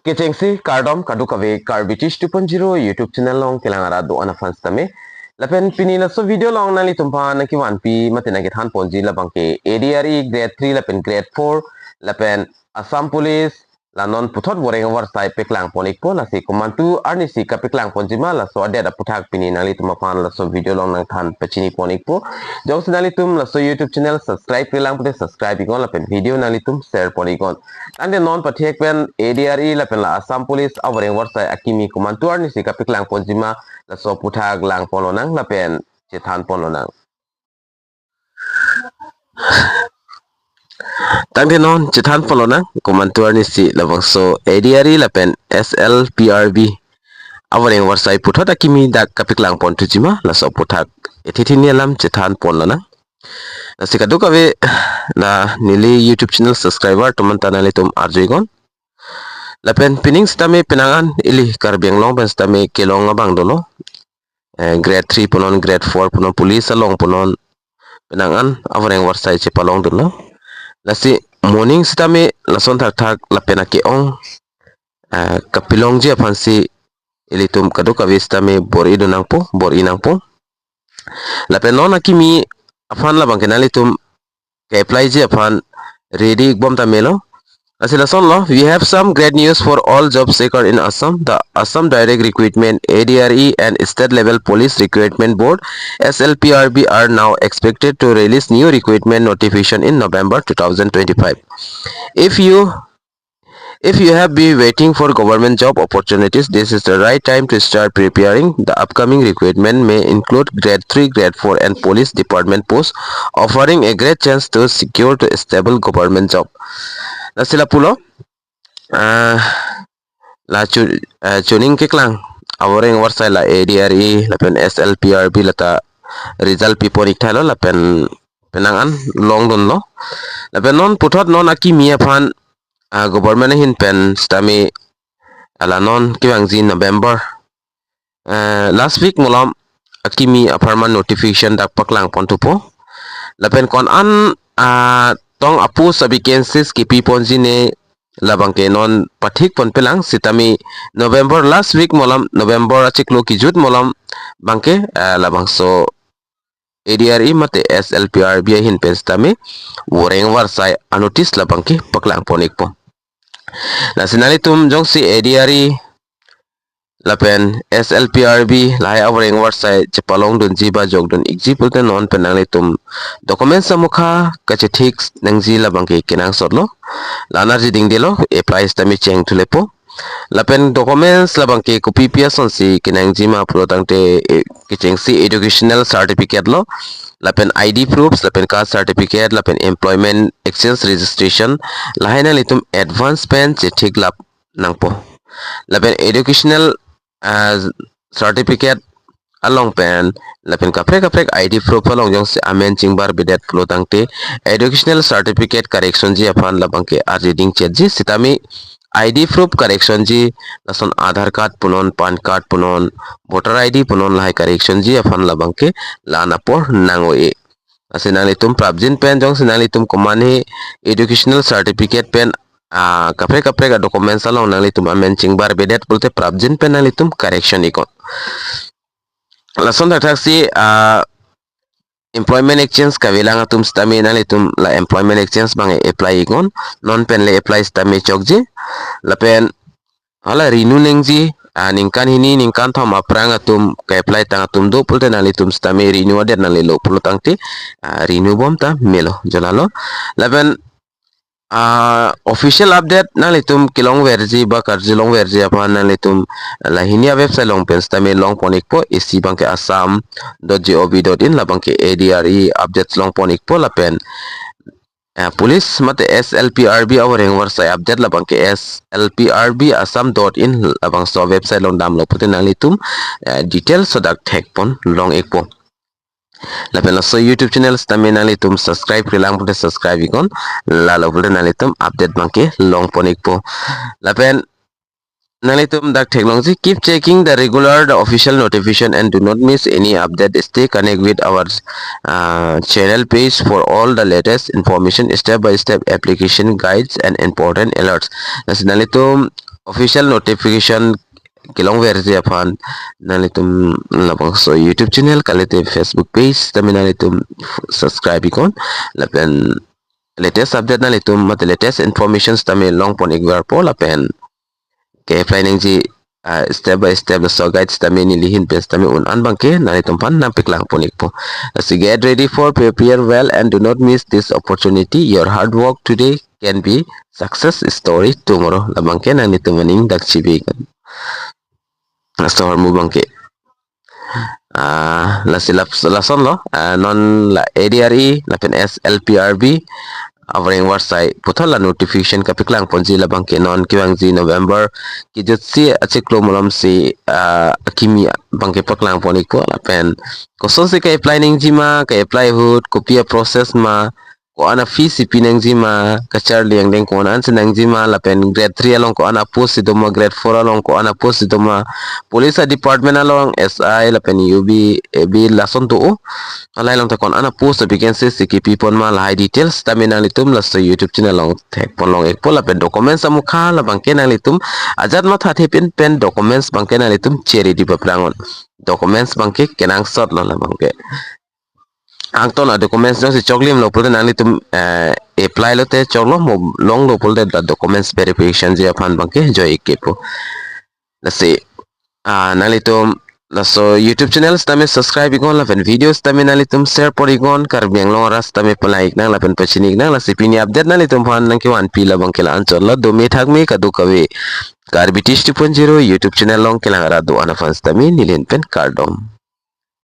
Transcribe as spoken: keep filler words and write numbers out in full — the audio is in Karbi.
Kechengsi kardom kadokave Karbi Tish two point zero YouTube channel along kelang arat do-an aphan sitame. Lapen pini laso video along nanglitum aphan nangkevanpi mate nangkethan ponji labangke A D R E grade three lapen grade four lapen Assam Police la non puthot voreng avarsai paklang pon ikpo, lasi komantu arnisi kapaklang ponji ma laso adet aputhak pini nanglitum aphan laso video along nangthan pachini pon ikpo. Jongsi nanglitum laso YouTube channel subscribe-re lang pute subscribe iknon lapen video nanglitum share pon iknon. Tangte non pathek pen A D R E lapen la Assam Police avoreng avarsai akimi komantu arnisi kapaklang ponji ma laso aputhak lang pon lonang lapen chethan pon lonang. Tangte non chethan pon lonang komantu arnisi labangso A D R E lapen S L P R B avoreng avarsai puthot akimi dak kapaklang pon thuji ma laso aputhak ethe thini alam chethan pon lonang. Lasi kadokave la neli YouTube channel subscriber atum anta nanglitum arju iknon. Lapen pining sitame penang an ili Karbi Anglong pen sitame kelong abang dolo. Eh, grade three punon, grade four punon, police along punon, penang an avoreng avarsai chepalong dunlo. Lasi moning sitame lason thakthak lapen ake-ong, eh, kapalongji aphansi ilitum kadokave sitame bor-i dun nangpo, bor-i nangpo. Lapen non akimi aphan labangke nanglitum ke-apply-ji aphan ready ikbom ta melo. Lasi lasonlo, we have some great news for all job seeker in Assam. The Assam Direct Recruitment, A D R E, and State Level Police Recruitment Board, S L P R B, are now expected to release new recruitment notification in November two thousand twenty-five. If you if you have been waiting for government job opportunities, this is the right time to start preparing. The upcoming recruitment may include grade three, grade four, and police department posts, offering a great chance to secure to stable government job. Lasi lapulo, ah, la chu, ah, chuning keklang avoreng avarsai la A D R E lapen S L P R B lata result pi pon ik thailo lapen penang an long dunlo. Lapen non puthot non akimi aphan, ah, government ahin pen sitame la non kevangji November, eh, last week malom akimi apharman notification dak paklang pon thupo. Lapen ko-an, ah, tong a-post a-vacancies kipi ponji ne labangke non pathik pon pelang sitame November last week malom, November achiklo kejut malom abangke, eh, labangso A D R E mate S L P R B ahin pen sitame voreng avarsai a-notice labangke paklang pon ikpo. Lasi nanglitum jongsi A D R E lapen S L P R B lahai avoreng avarsai chepalong dunji ba jok dun ikji pulote non pen nanglitum document samukha kachethik nangji labangke kenangsotlo. La-an arje dingdelo, apply sitame cheng thulepo. Lapen documents labangke kopi pi asonsi kenangji ma pulo tangte, eh, kechengsi educational certificate lo, lapen I D proofs, lapen caste certificate, lapen employment exchange registration, lahai nanglitum advance pen chethik lap nangpo. Lapen educational, ah, certificate along pen, lapen kaprek kaprek I D proof along jongsi amen chingbarbedet pulo tangte, educational certificate correction ji aphan labangke arje ding chetji sitame I D proof correction ji, lason Aadhaar card punon, PAN card punon, voter I D punon lahai correction ji aphan labangke la-an apor nang-o-e. Lasi nanglitum prapjin pen jongsi nanglitum komatne educational certificate pen, ah, kaprek kaprek a-documents along nanglitum amen chingbarbedet pulote prapjin pen nanglitum correction iknon. Lason thakthaksi, ah, employment exchange kavelang atum sitame nanglitum la employment exchange abang apply iknon, non pen le apply sitame chokji. Lapen hala renew nangji, ah, ningkan hini ningkan thom aphrang atum ke-apply tang atum do pulote nanglitum sitame renew adet nanglelo pulo tangte, ah, renew bom ta melo, jo lalo. Lapen, ah, official update nanglitum kelongverji ba karjulongverji aphan nanglitum lahini a-website along pen sitame long pon ikpo, isi abangke assam dot gov dot in, labangke A D R E updates long pon ikpo, lapen, eh, police mate S L P R B avoreng avarsai update labangke S L P R B assam dot in labangso website along damlo pulote nanglitum, eh, details so dak thek pon long ikpo. Lapen laso YouTube channel sitame nanglitum subscribe-re lang pulote subscribe iknon, lalo pulote nanglitum update abangke long pon ikpo. Lapen nanglitum dak theklongji, keep checking the regular, the official notification and do not miss any update. Stay connect with our, uh, channel page for all the latest information, step by step application guides and important alerts. Lasi nanglitum official notification kelongverji aphan nanglitum labangso YouTube channel kalite Facebook page tame nanglitum subscribe iknon lapen latest update nanglitum mate latest informations tame longpon ikverpo lapen ke-apply nangji, ah, step by step laso guides tame nelihin pen tame un an abangke nanglitum aphan nangpaklangpon ikpo. Lasi get ready for, prepare well and do not miss this opportunity. Your hard work today can be success story tomorrow. Labangke nanglitum aning dak chibi kan. Laso ahormu abangke. Ah, lasi lap-, lasonlo, ah, non la A D R E, lapen S L P R B, avoreng varsai puthot la notification kapaklangponji labangke non kevangji November kejutsi achiklo malomsi, ah, akimi abangke paklangpon ikpo lapen kosonsi ke-apply nangjima, ke-apply ahut kopi a-process ma, ko-an a-fees si pinangjima, kacharli angdeng ko-an si nangjima, lapen grade three along ko-an a-post si doma, grade four along ko-an a-post si doma, police a-department along S I lapen U B, A B lason do-o. Alai along ta ko-an a-post a-vacancy si kipiponma lahai details tame nanglitum laso YouTube channel along thekpon long ikpo lapen documents amukha labangke nanglitum ajat matha thepin pen documents abangke nanglitum che-ready paphrang non. Documents abangke kenangsotlo labangke. Angton a-documents jongsi choklimlo pulote nanglitum, eh, apply lote choklo, mo longlo pulote documents verification ji aphan abangke joi ikpo. Lasi, ah, nanglitum laso YouTube channels tame subscribe iknon lapen videos tame nanglitum share pon iknon, Karbi Anglong arat tame palike nang lapen pachini ik nang. Lasi pini update nanglitum aphan nangkevanpi labangke la-anchotlo, dome thakme kadokave. Karbi Tish two point zero YouTube channel along kelang arat do-an aphan tame nelihin pen kardom.